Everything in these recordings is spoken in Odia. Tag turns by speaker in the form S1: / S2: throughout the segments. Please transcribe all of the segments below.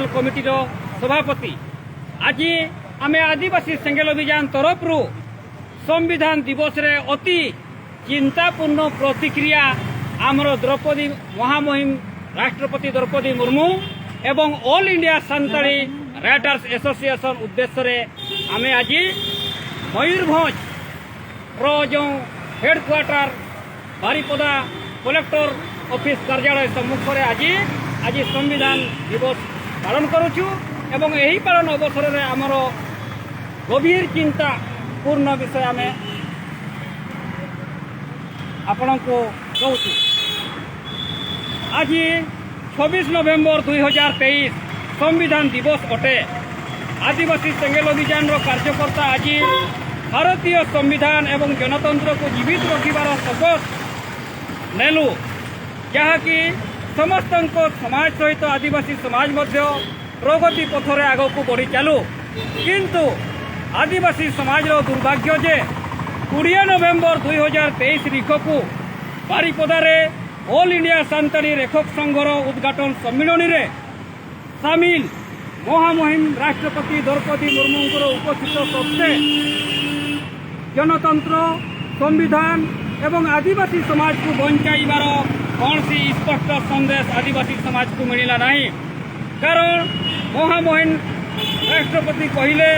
S1: ନ୍ୟାସନାଲ କମିଟିର ସଭାପତି। ଆଜି ଆମେ ଆଦିବାସୀ ସେଙ୍ଗେଲ ଅଭିଯାନ ତରଫରୁ ସମ୍ବିଧାନ ଦିବସରେ ଅତି ଚିନ୍ତାପୂର୍ଣ୍ଣ ପ୍ରତିକ୍ରିୟା ଆମର ଦ୍ରୌପଦୀ ମହାମହିମ ରାଷ୍ଟ୍ରପତି ଦ୍ରୌପଦୀ ମୁର୍ମୁ ଏବଂ all India Santali writers association ଉଦ୍ଦେଶ୍ୟରେ ଆମେ ଆଜି ମୟୂରଭଞ୍ଜର ଯେଉଁ ହେଡ଼କ୍ୱାର୍ଟର ବାରିପଦା କଲେକ୍ଟର ଅଫିସ କାର୍ଯ୍ୟାଳୟ ସମ୍ମୁଖରେ ଆଜି ସମ୍ବିଧାନ ଦିବସ ପାଳନ କରୁଛୁ ଏବଂ ଏହି ପାଳନ ଅବସରରେ ଆମର ଗଭୀର ଚିନ୍ତାପୂର୍ଣ୍ଣ ବିଷୟ ଆମେ ଆପଣଙ୍କୁ କହୁଛୁ। ଆଜି 26 ନଭେମ୍ବର 2023 ସମ୍ବିଧାନ ଦିବସ ଅଟେ। ଆଦିବାସୀ ସେଙ୍ଗେଲ ଅଭିଯାନର କାର୍ଯ୍ୟକର୍ତ୍ତା ଆଜି ଭାରତୀୟ ସମ୍ବିଧାନ ଏବଂ ଗଣତନ୍ତ୍ରକୁ ଜୀବିତ ରଖିବାର ଶପଥ ନେଲୁ, ଯାହାକି ସମସ୍ତଙ୍କ ସମାଜ ସହିତ ଆଦିବାସୀ ସମାଜ ମଧ୍ୟ ପ୍ରଗତି ପଥରେ ଆଗକୁ ବଢ଼ି ଚାଲୁ। କିନ୍ତୁ ଆଦିବାସୀ ସମାଜର ଦୁର୍ଭାଗ୍ୟ ଯେ 20 ନଭେମ୍ବର 2023 ତାରିଖକୁ ବାରିପଦାରେ ଅଲ୍ ଇଣ୍ଡିଆ ସାନ୍ତାଳୀ ଲେଖକ ସଂଘର ଉଦ୍ଘାଟନ ସମ୍ମିଳନୀରେ ସାମିଲ ମହାମହିମ ରାଷ୍ଟ୍ରପତି ଦ୍ରୌପଦୀ ମୁର୍ମୁଙ୍କର ଉପସ୍ଥିତ ସତ୍ତ୍ୱେ ଗଣତନ୍ତ୍ର, ସମ୍ବିଧାନ ଏବଂ ଆଦିବାସୀ ସମାଜକୁ ବଞ୍ଚାଇବାର କୌଣସି ସ୍ପଷ୍ଟ ସନ୍ଦେଶ ଆଦିବାସୀ ସମାଜକୁ ମିଳିଲା ନାହିଁ। କାରଣ ମହାମହିମ ରାଷ୍ଟ୍ରପତି କହିଲେ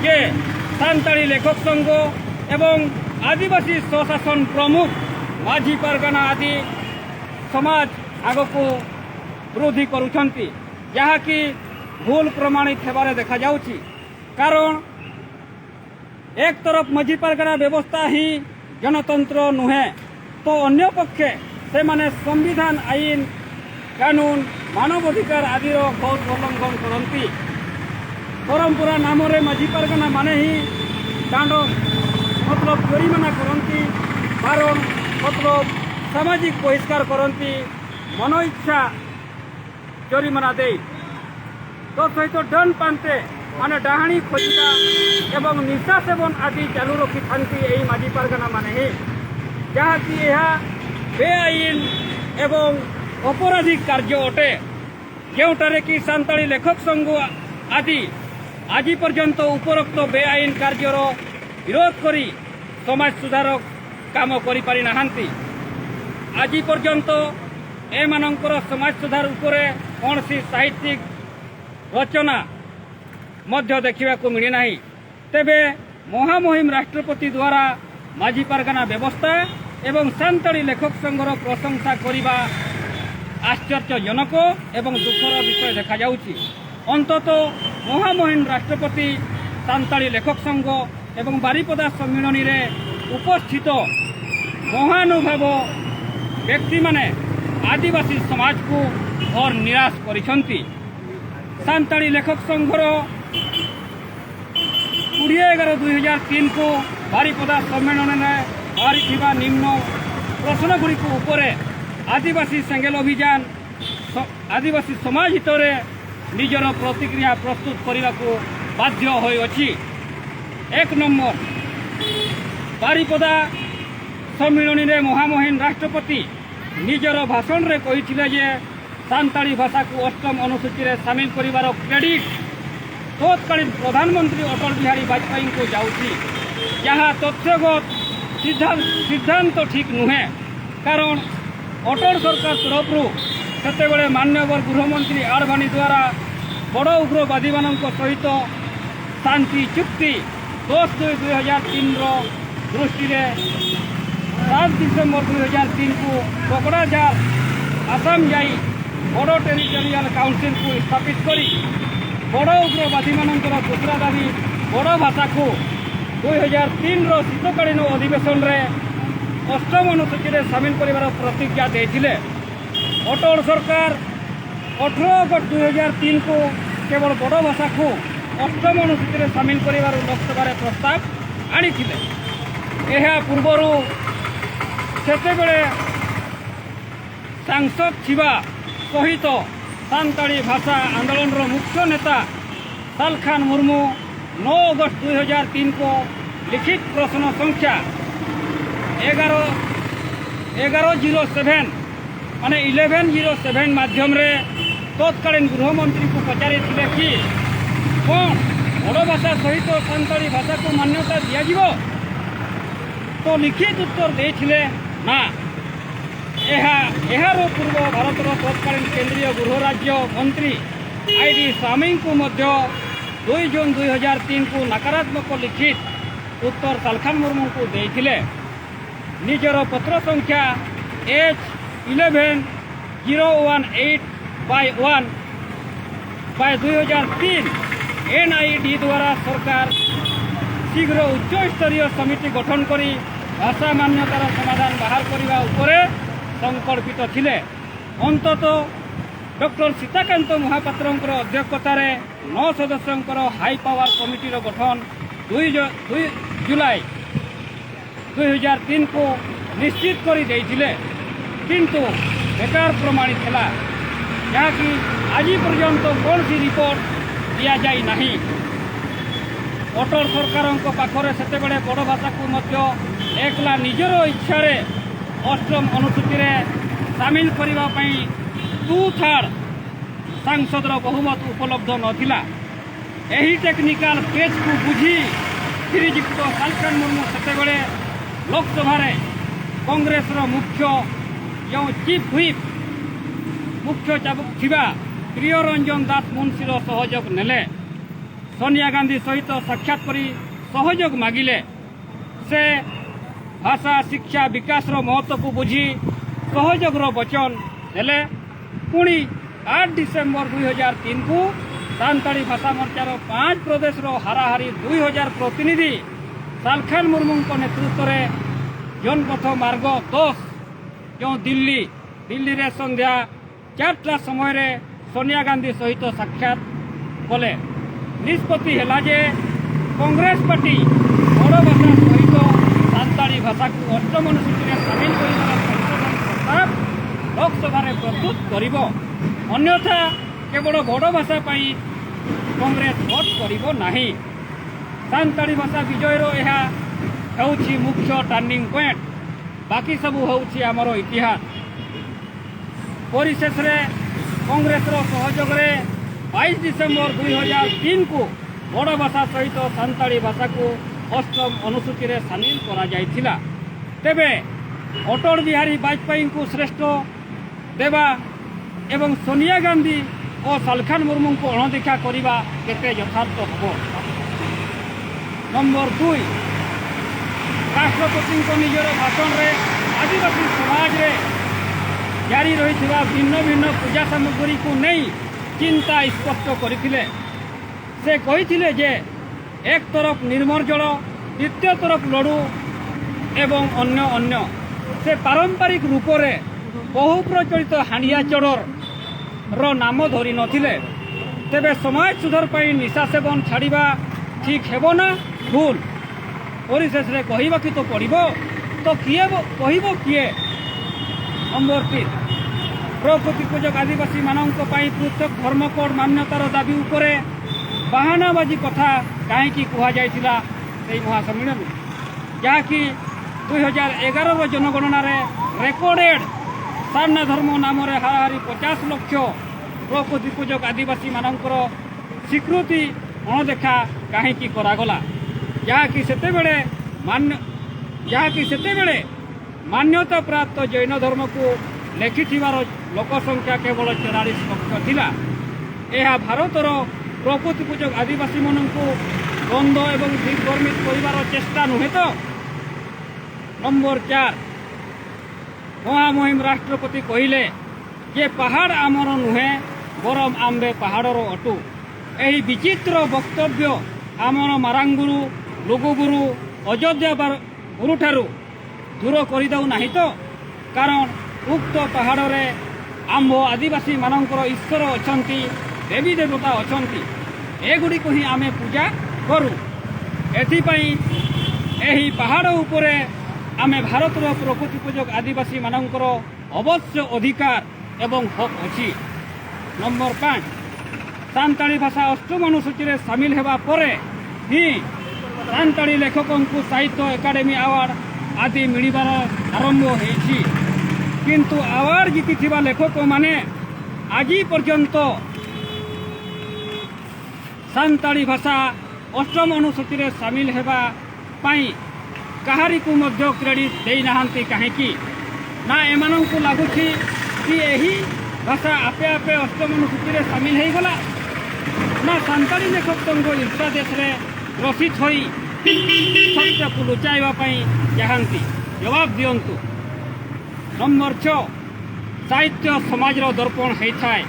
S1: ଯେ ସାନ୍ତାଳୀ ଲେଖକ ସଂଘ ଏବଂ ଆଦିବାସୀ ସ୍ୱଶାସନ ପ୍ରମୁଖ ମାଝୀ ପାରଗାନା ଆଦି ସମାଜ ଆଗକୁ ବୃଦ୍ଧି କରୁଛନ୍ତି, ଯାହାକି ଭୁଲ ପ୍ରମାଣିତ ହେବାରେ ଦେଖାଯାଉଛି। କାରଣ ଏକ ତରଫ ମାଝୀ ପାରଗାନା ବ୍ୟବସ୍ଥା ହିଁ ଗଣତନ୍ତ୍ର ନୁହେଁ ତ ଅନ୍ୟ ପକ୍ଷେ ସେମାନେ ସମ୍ବିଧାନ, ଆଇନ କାନୁନ, ମାନବାଧିକାର ଆଦିର ଘୋର ଉଲ୍ଲଂଘନ କରନ୍ତି। ପରମ୍ପରା ନାମରେ ମାଝୀ ପାରଗାନା ମାନେ ହିଁ ଦାଣ୍ଡ ମତଲବ ଜରିମାନା କରନ୍ତି, ବାରଣ ମତଲବ ସାମାଜିକ ବହିଷ୍କାର କରନ୍ତି ମନ ଇଚ୍ଛା ଜରିମାନା ଦେଇ। ତତ୍ ସହିତ ଡନ୍ ପାନ୍ତେ ମାନେ ଡାହାଣୀ ଖୋଜିବା ଏବଂ ନିଶା ସେବନ ଆଦି ଚାଲୁ ରଖିଥାନ୍ତି ଏହି ମାଝୀ ପାରଗାନା ମାନେ ହିଁ, ଯାହାକି ଏହା ବେଆଇନ ଏବଂ ଅପରାଧିକ କାର୍ଯ୍ୟ ଅଟେ, ଯେଉଁଠାରେ କି ସାନ୍ତାଳୀ ଲେଖକ ସଂଘ ଆଦି ଆଜି ପର୍ଯ୍ୟନ୍ତ ଉପରୋକ୍ତ ବେଆଇନ କାର୍ଯ୍ୟର ବିରୋଧ କରି ସମାଜ ସୁଧାରକ କାମ କରିପାରି ନାହାନ୍ତି। ଆଜି ପର୍ଯ୍ୟନ୍ତ ଏମାନଙ୍କର ସମାଜ ସୁଧାର ଉପରେ କୌଣସି ସାହିତ୍ୟିକ ରଚନା ମଧ୍ୟ ଦେଖିବାକୁ ମିଳିନାହିଁ। ତେବେ ମହାମହିମ ରାଷ୍ଟ୍ରପତି ଦ୍ୱାରା ମାଝୀ ପାରଗାନା ବ୍ୟବସ୍ଥା ଏବଂ ସାନ୍ତାଳୀ ଲେଖକ ସଂଘର ପ୍ରଶଂସା କରିବା ଆଶ୍ଚର୍ଯ୍ୟଜନକ ଏବଂ ଦୁଃଖର ବିଷୟ ଦେଖାଯାଉଛି। ଅନ୍ତତଃ ମହାମହିମ ରାଷ୍ଟ୍ରପତି, ସାନ୍ତାଳୀ ଲେଖକ ସଂଘ ଏବଂ ବାରିପଦା ସମ୍ମିଳନୀରେ ଉପସ୍ଥିତ ମହାନୁଭାବ ବ୍ୟକ୍ତିମାନେ ଆଦିବାସୀ ସମାଜକୁ ଘୋର ନିରାଶ କରିଛନ୍ତି। ସାନ୍ତାଳୀ ଲେଖକ ସଂଘର 20/11/2003କୁ ବାରିପଦା ସମ୍ମିଳନୀରେ ବାହାରିଥିବା ନିମ୍ନ ପ୍ରଶ୍ନଗୁଡ଼ିକୁ ଉପରେ ଆଦିବାସୀ ସେଙ୍ଗେଲ ଅଭିଯାନ ଆଦିବାସୀ ସମାଜ ହିତରେ ନିଜର ପ୍ରତିକ୍ରିୟା ପ୍ରସ୍ତୁତ କରିବାକୁ ବାଧ୍ୟ ହୋଇଅଛି। 1 ନମ୍ବର, ବାରିପଦା ସମ୍ମିଳନୀରେ ମହାମହିମ ରାଷ୍ଟ୍ରପତି ନିଜର ଭାଷଣରେ କହିଥିଲେ ଯେ ସାନ୍ତାଳୀ ଭାଷାକୁ ଅଷ୍ଟମ ଅନୁସୂଚୀରେ ସାମିଲ କରିବାର କ୍ରେଡିଟ୍ ତତ୍କାଳୀନ ପ୍ରଧାନମନ୍ତ୍ରୀ ଅଟଳ ବିହାରୀ ବାଜପେୟୀଙ୍କୁ ଯାଉଛି, ଯାହା ତଥ୍ୟଗତ ସିଦ୍ଧାନ୍ତ ଠିକ୍ ନୁହେଁ। କାରଣ ଅଟଳ ସରକାର ତରଫରୁ ସେତେବେଳେ ମାନ୍ୟବର ଗୃହମନ୍ତ୍ରୀ ଆଡ଼ଭାନୀ ଦ୍ୱାରା ବଡ଼ ଉଗ୍ରବାଦୀମାନଙ୍କ ସହିତ ଶାନ୍ତି ଚୁକ୍ତି 10/2/2003ର ଦୃଷ୍ଟିରେ 7 ଡିସେମ୍ବର 2003କୁ କୋକରାଝାର, ଆସାମ ଯାଇ ବଡ଼ ଟେରିଟୋରିଆଲ କାଉନସିଲକୁ ସ୍ଥାପିତ କରି ବଡ଼ ଉଗ୍ରବାଦୀମାନଙ୍କର ଦୋସରା ଦାବି ବଡ଼ ଭାଷାକୁ 2003ର ଶୀତକାଳୀନ ଅଧିବେଶନରେ ଅଷ୍ଟମ ଅନୁସୂଚୀରେ ସାମିଲ କରିବାର ପ୍ରତିଜ୍ଞା ଦେଇଥିଲେ। ଅଟଳ ସରକାର 18 ଅଗଷ୍ଟ 2003କୁ କେବଳ ବଡ଼ ଭାଷାକୁ ଅଷ୍ଟମ ଅନୁସୂଚୀରେ ସାମିଲ କରିବାର ଲୋକସଭାରେ ପ୍ରସ୍ତାବ ଆଣିଥିଲେ। ଏହା ପୂର୍ବରୁ ସେତେବେଳେ ସାଂସଦ ଥିବା ସହିତ ସାନ୍ତାଳୀ ଭାଷା ଆନ୍ଦୋଳନର ମୁଖ୍ୟ ନେତା ସାଲଖାନ ମୁର୍ମୁ 9 ଅଗଷ୍ଟ 2003କୁ ଲିଖିତ ପ୍ରଶ୍ନ ସଂଖ୍ୟା 11 11 07 ମାନେ 1107 ମାଧ୍ୟମରେ ତତ୍କାଳୀନ ଗୃହମନ୍ତ୍ରୀଙ୍କୁ ପଚାରିଥିଲେ କି କ'ଣ ବଡ଼ ଭାଷା ସହିତ ସାନ୍ତାଳୀ ଭାଷାକୁ ମାନ୍ୟତା ଦିଆଯିବ? ତ ଲିଖିତ ଉତ୍ତର ଦେଇଥିଲେ ନା। ଏହାର ପୂର୍ବ ଭାରତର ତତ୍କାଳୀନ କେନ୍ଦ୍ରୀୟ ଗୃହ ରାଜ୍ୟ ମନ୍ତ୍ରୀ I D ସ୍ୱାମୀଙ୍କୁ ମଧ୍ୟ 2 ଜୁନ୍ 2003କୁ ନକାରାତ୍ମକ ଲିଖିତ ଉତ୍ତର ସାଲଖାନ ମୁର୍ମୁଙ୍କୁ ଦେଇଥିଲେ। ନିଜର ପତ୍ର ସଂଖ୍ୟା H 11018/1/2003 NID ଦ୍ୱାରା ସରକାର ଶୀଘ୍ର ଉଚ୍ଚସ୍ତରୀୟ ସମିତି ଗଠନ କରି ଭାଷା ମାନ୍ୟତାର ସମାଧାନ ବାହାର କରିବା ଉପରେ ସଂକଳ୍ପିତ ଥିଲେ। ଅନ୍ତତଃ ଡକ୍ଟର ସୀତାକାନ୍ତ ମହାପାତ୍ରଙ୍କର ଅଧ୍ୟକ୍ଷତାରେ ନଅ ସଦସ୍ୟଙ୍କର ହାଇ ପାୱାର କମିଟିର ଗଠନ 2 ଜୁଲାଇ 2003କୁ ନିଶ୍ଚିତ କରି ଦେଇଥିଲେ। କିନ୍ତୁ ବେକାର ପ୍ରମାଣିତ ହେଲା, ଯାହାକି ଆଜି ପର୍ଯ୍ୟନ୍ତ କୌଣସି ରିପୋର୍ଟ ଦିଆଯାଇ ନାହିଁ। ଅଟଳ ସରକାରଙ୍କ ପାଖରେ ସେତେବେଳେ ବଡ଼ ଭାଷାକୁ ମଧ୍ୟ ଏକଲା ନିଜର ଇଚ୍ଛାରେ ଅଷ୍ଟମ ଅନୁସୂଚୀରେ ସାମିଲ କରିବା ପାଇଁ ଟୁ ଥାର୍ଡ ସାଂସଦର ବହୁମତ ଉପଲବ୍ଧ ନଥିଲା। ଏହି ଟେକ୍ନିକାଲ ପେଚ୍କୁ ବୁଝି ଶ୍ରୀଯୁକ୍ତ ସାଲଖାନ ମୁର୍ମୁ ସେତେବେଳେ ଲୋକସଭାରେ କଂଗ୍ରେସର ମୁଖ୍ୟ ଯେଉଁ ଚିଫ୍ ହ୍ୱିପ୍, ମୁଖ୍ୟ ଚାବୁକ ଥିବା ପ୍ରିୟ ରଞ୍ଜନ ଦାସ ମୁନ୍ସିର ସହଯୋଗ ନେଲେ। ସୋନିଆ ଗାନ୍ଧୀ ସହିତ ସାକ୍ଷାତ କରି ସହଯୋଗ ମାଗିଲେ। ସେ ଭାଷା ଶିକ୍ଷା ବିକାଶର ମହତ୍ଵକୁ ବୁଝି ସହଯୋଗର ବଚନ ଦେଲେ। ପୁଣି 8 ଡିସେମ୍ବର 2003କୁ ସାନ୍ତାଳୀ ଭାଷା ମୋର୍ଚ୍ଚାର ପାଞ୍ଚ ପ୍ରଦେଶର ହାରାହାରି 2000 ପ୍ରତିନିଧି ସାଲଖାନ ମୁର୍ମୁଙ୍କ ନେତୃତ୍ୱରେ ଜନପଥ ମାର୍ଗ 10, ଯେଉଁ ଦିଲ୍ଲୀରେ ସନ୍ଧ୍ୟା 4ଟା ସମୟରେ ସୋନିଆ ଗାନ୍ଧୀ ସହିତ ସାକ୍ଷାତ କଲେ। ନିଷ୍ପତ୍ତି ହେଲା ଯେ କଂଗ୍ରେସ ପାର୍ଟି ବଡ଼ ଭାଷା ସହିତ ସାନ୍ତାଳୀ ଭାଷାକୁ ଅଷ୍ଟମ ଅନୁସୂଚୀରେ ସାମିଲ କରିବାର ସଂଶୋଧନ ପ୍ରସ୍ତାବ ଲୋକସଭାରେ ପ୍ରସ୍ତୁତ କରିବ, ଅନ୍ୟଥା କେବଳ ବଡ଼ ଭାଷା ପାଇଁ କଂଗ୍ରେସ ଭୋଟ କରିବ ନାହିଁ। ସାନ୍ତାଳୀ ଭାଷା ବିଜୟର ଏହା ହେଉଛି ମୁଖ୍ୟ ଟର୍ଣ୍ଣିଂ ପଏଣ୍ଟ। ବାକି ସବୁ ହେଉଛି ଆମର ଇତିହାସ। ପରିଶେଷରେ କଂଗ୍ରେସର ସହଯୋଗରେ 22 ଡିସେମ୍ବର 2003କୁ ବଡ଼ ଭାଷା ସହିତ ସାନ୍ତାଳୀ ଭାଷାକୁ ଅଷ୍ଟମ ଅନୁସୂଚୀରେ ସାମିଲ କରାଯାଇଥିଲା। ତେବେ ଅଟଳ ବିହାରୀ ବାଜପେୟୀଙ୍କୁ ଶ୍ରେଷ୍ଠ ଦେବା ଏବଂ ସୋନିଆ ଗାନ୍ଧୀ ଓ ସାଲଖାନ ମୁର୍ମୁଙ୍କୁ ଅଣଦେଖା କରିବା କେତେ ଯଥାର୍ଥ ହେବ? ନମ୍ବର 2, ରାଷ୍ଟ୍ରପତିଙ୍କ ନିଜର ଭାଷଣରେ ଆଦିବାସୀ ସମାଜରେ ଜାରି ରହିଥିବା ଭିନ୍ନ ଭିନ୍ନ ପୂଜା ସାମଗ୍ରୀକୁ ନେଇ ଚିନ୍ତା ସ୍ପଷ୍ଟ କରିଥିଲେ। ସେ କହିଥିଲେ ଯେ ଏକ ତରଫ ନିର୍ମଳ ଜଳ, ଦ୍ୱିତୀୟ ତରଫ ଲଡ଼ୁ ଏବଂ ଅନ୍ୟ ଅନ୍ୟ। ସେ ପାରମ୍ପରିକ ରୂପରେ ବହୁ ପ୍ରଚଳିତ ହାଣ୍ଡିଆ ଚଡ଼ର ନାମ ଧରି ନଥିଲେ। ତେବେ ସମାଜ ସୁଧାର ପାଇଁ ନିଶା ସେବନ ଛାଡ଼ିବା ଠିକ୍ ହେବ ନା ଭୁଲ? ପରିଶେଷରେ କହିବାକୁ ତ ପଡ଼ିବ, ତ କିଏ କହିବ କିଏ? ନମ୍ବର 3, ପ୍ରକୃତି ପୂଜକ ଆଦିବାସୀମାନଙ୍କ ପାଇଁ ପୃଥକ ଧର୍ମକୋଡ ମାନ୍ୟତାର ଦାବି ଉପରେ ବାହାନାବାଜି କଥା କାହିଁକି କୁହାଯାଇଥିଲା ସେହି ମହାସମ୍ମିଳନୀ, ଯାହାକି 2011ର ଜନଗଣନାରେ ରେକର୍ଡେଡ୍ ସାରନା ଧର୍ମ ନାମରେ ହାରାହାରି 50 ଲକ୍ଷ ପ୍ରକୃତି ପୂଜକ ଆଦିବାସୀମାନଙ୍କର ସ୍ୱୀକୃତି ଅଣଦେଖା କାହିଁକି କରାଗଲା, ଯାହାକି ସେତେବେଳେ ମାନ୍ୟତା ପ୍ରାପ୍ତ ଜୈନ ଧର୍ମକୁ ଲେଖିଥିବାର ଲୋକ ସଂଖ୍ୟା କେବଳ 44 ଲକ୍ଷ ଥିଲା? ଏହା ଭାରତର ପ୍ରକୃତି ପୂଜକ ଆଦିବାସୀମାନଙ୍କୁ ଦ୍ୱନ୍ଦ୍ୱ ଏବଂ ଦିଗ୍ଭ୍ରମିତ କରିବାର ଚେଷ୍ଟା ନୁହେଁ ତ? ନମ୍ବର 4, ମହାମହିମ ରାଷ୍ଟ୍ରପତି କହିଲେ ଯେ ପାହାଡ଼ ଆମର ନୁହେଁ, ବରଂ ଆମ୍ଭେ ପାହାଡ଼ର ଅଟୁ। ଏହି ବିଚିତ୍ର ବକ୍ତବ୍ୟ ଆମର ମାରାଙ୍ଗୁରୁ, ଲୁଗୁଗୁରୁ, ଅଯୋଧ୍ୟା ଗୁରୁଠାରୁ ଦୂର କରିଦେଉ ନାହିଁ ତ? କାରଣ ଉକ୍ତ ପାହାଡ଼ରେ ଆମ୍ଭ ଆଦିବାସୀମାନଙ୍କର ଈଶ୍ୱର ଅଛନ୍ତି, ଦେବୀ ଦେବତା ଅଛନ୍ତି। ଏଗୁଡ଼ିକୁ ହିଁ ଆମେ ପୂଜା କରୁ। ଏଥିପାଇଁ ଏହି ପାହାଡ଼ ଉପରେ ଆମେ ଭାରତର ପ୍ରକୃତି ପୂଜକ ଆଦିବାସୀମାନଙ୍କର ଅବଶ୍ୟ ଅଧିକାର ଏବଂ ହକ୍ ଅଛି। ନମ୍ବର 5, ସାନ୍ତାଳୀ ଭାଷା ଅଷ୍ଟମ ଅନୁସୂଚୀରେ ସାମିଲ ହେବା ପରେ ହିଁ ସାନ୍ତାଳୀ ଲେଖକଙ୍କୁ ସାହିତ୍ୟ ଏକାଡେମୀ ଆୱାର୍ଡ ଆଦି ମିଳିବାର ଆରମ୍ଭ ହେଇଛି। କିନ୍ତୁ ଆୱାର୍ଡ ଜିତିଥିବା ଲେଖକମାନେ ଆଜି ପର୍ଯ୍ୟନ୍ତ ସାନ୍ତାଳୀ ଭାଷା ଅଷ୍ଟମ ଅନୁସୂଚୀରେ ସାମିଲ ହେବା ପାଇଁ କାହାରିକୁ ମଧ୍ୟ କ୍ରେଡ଼ିଟ୍ ଦେଇନାହାନ୍ତି କାହିଁକି? ନା ଏମାନଙ୍କୁ ଲାଗୁଛି କି ଏହି ଭାଷା ଆପେ ଆପେ ଅଷ୍ଟମ ଅନୁସୂଚୀରେ ସାମିଲ ହୋଇଗଲା, ନା ସାନ୍ତାଳୀ ଲେଖକ ସଂଘ ଈର୍ଷାଦ୍ୱେଷରେ ଗ୍ରସିତ ହୋଇ ସତ୍ୟକୁ ଲୁଚାଇବା ପାଇଁ ଚାହାନ୍ତି? ଜବାବ ଦିଅନ୍ତୁ। ନମ୍ବର 6, ସାହିତ୍ୟ ସମାଜର ଦର୍ପଣ ହେଇଥାଏ,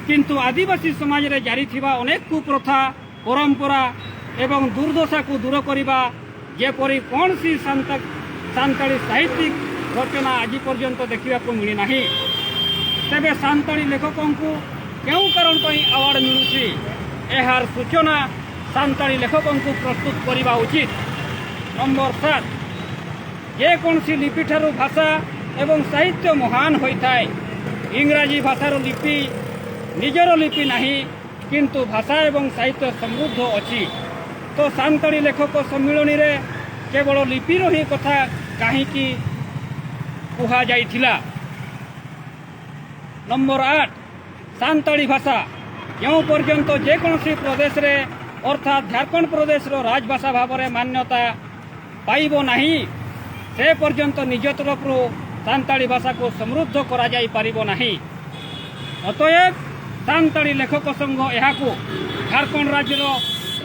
S1: କିନ୍ତୁ ଆଦିବାସୀ ସମାଜରେ ଜାରି ଥିବା ଅନେକ କୁପ୍ରଥା, ପରମ୍ପରା ଏବଂ ଦୁର୍ଦ୍ଦଶାକୁ ଦୂର କରିବା ଯେପରି କୌଣସି ସାନ୍ତାଳୀ ସାହିତ୍ୟିକ ରଚନା ଆଜି ପର୍ଯ୍ୟନ୍ତ ଦେଖିବାକୁ ମିଳିନାହିଁ। ତେବେ ସାନ୍ତାଳୀ ଲେଖକଙ୍କୁ କେଉଁ କାରଣ ପାଇଁ ଆୱାର୍ଡ଼ ମିଳୁଛି, ଏହାର ସୂଚନା ସାନ୍ତାଳୀ ଲେଖକଙ୍କୁ ପ୍ରସ୍ତୁତ କରିବା ଉଚିତ। ନମ୍ବର 7, ଯେକୌଣସି ଲିପିଠାରୁ ଭାଷା ଏବଂ ସାହିତ୍ୟ ମହାନ ହୋଇଥାଏ। ଇଂରାଜୀ ଭାଷାର ଲିପି ନିଜର ଲିପି ନାହିଁ, କିନ୍ତୁ ଭାଷା ଏବଂ ସାହିତ୍ୟ ସମୃଦ୍ଧ ଅଛି। ତ ସାନ୍ତାଳୀ ଲେଖକ ସମ୍ମିଳନୀରେ କେବଳ ଲିପିର ହିଁ କଥା କାହିଁକି କୁହାଯାଇଥିଲା? ନମ୍ବର 8, ସାନ୍ତାଳୀ ଭାଷା ଯେଉଁ ପର୍ଯ୍ୟନ୍ତ ଯେକୌଣସି ପ୍ରଦେଶରେ, ଅର୍ଥାତ୍ ଝାଡ଼ଖଣ୍ଡ ପ୍ରଦେଶର ରାଜଭାଷା ଭାବରେ ମାନ୍ୟତା ପାଇବ ନାହିଁ, ସେ ପର୍ଯ୍ୟନ୍ତ ନିଜ ତରଫରୁ ସାନ୍ତାଳୀ ଭାଷାକୁ ସମୃଦ୍ଧ କରାଯାଇପାରିବ ନାହିଁ। ଅତଏବ ସାନ୍ତାଳୀ ଲେଖକ ସଂଘ ଏହାକୁ ଝାଡ଼ଖଣ୍ଡ ରାଜ୍ୟର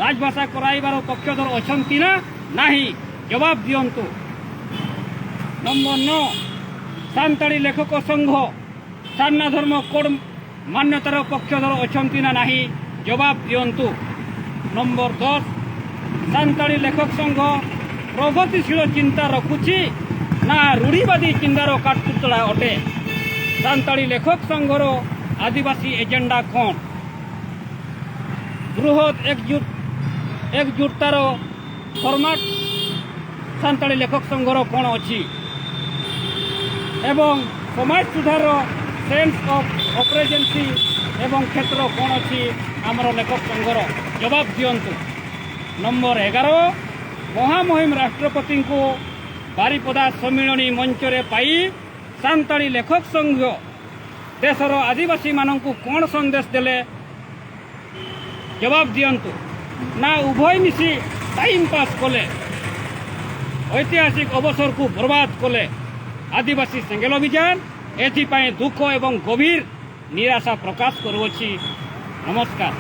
S1: ରାଜଭାଷା କରାଇବାର ପକ୍ଷଧର ଅଛନ୍ତି ନା ନାହିଁ, ଜବାବ ଦିଅନ୍ତୁ। ନମ୍ବର 9, ସାନ୍ତାଳୀ ଲେଖକ ସଂଘ ସାରନା ଧର୍ମ କୋଡ୍ ମାନ୍ୟତାର ପକ୍ଷଧର ଅଛନ୍ତି ନା ନାହିଁ, ଜବାବ ଦିଅନ୍ତୁ। ନମ୍ବର 10, ସାନ୍ତାଳୀ ଲେଖକ ସଂଘ ପ୍ରଗତିଶୀଳ ଚିନ୍ତା ରଖୁଛି ନା ରୂଢ଼ିବାଦୀ ଚିନ୍ତାର କାଠପୁତଳା ଅଟେ? ସାନ୍ତାଳୀ ଲେଖକ ସଂଘର ଆଦିବାସୀ ଏଜେଣ୍ଡା କ'ଣ? ବୃହତ ଏକଜୁଟତାର ଫର୍ମାଟ ସାନ୍ତାଳୀ ଲେଖକ ସଂଘର କ'ଣ ଅଛି ଏବଂ ସମାଜ ସୁଧାରର ସେନ୍ସ ଅଫ୍ ଅର୍ଜେନ୍ସି ଏବଂ କ୍ଷେତ୍ର କ'ଣ ଅଛି ଆମର ଲେଖକ ସଂଘର? ଜବାବ ଦିଅନ୍ତୁ। ନମ୍ବର 11, ମହାମହିମ ରାଷ୍ଟ୍ରପତିଙ୍କୁ ବାରିପଦା ସମ୍ମିଳନୀ ମଞ୍ଚରେ ପାଇ ସାନ୍ତାଳୀ ଲେଖକ ସଂଘ ଦେଶର ଆଦିବାସୀମାନଙ୍କୁ କ'ଣ ସନ୍ଦେଶ ଦେଲେ, ଜବାବ ଦିଅନ୍ତୁ। ନା ଉଭୟ ମିଶି ଟାଇମ୍ ପାସ୍ କଲେ, ଐତିହାସିକ ଅବସରକୁ ବର୍ବାଦ କଲେ? ଆଦିବାସୀ ସେଙ୍ଗେଲ ଅଭିଯାନ ଏଥିପାଇଁ ଦୁଃଖ ଏବଂ ଗଭୀର ନିରାଶା ପ୍ରକାଶ କରୁଅଛି। ନମସ୍କାର।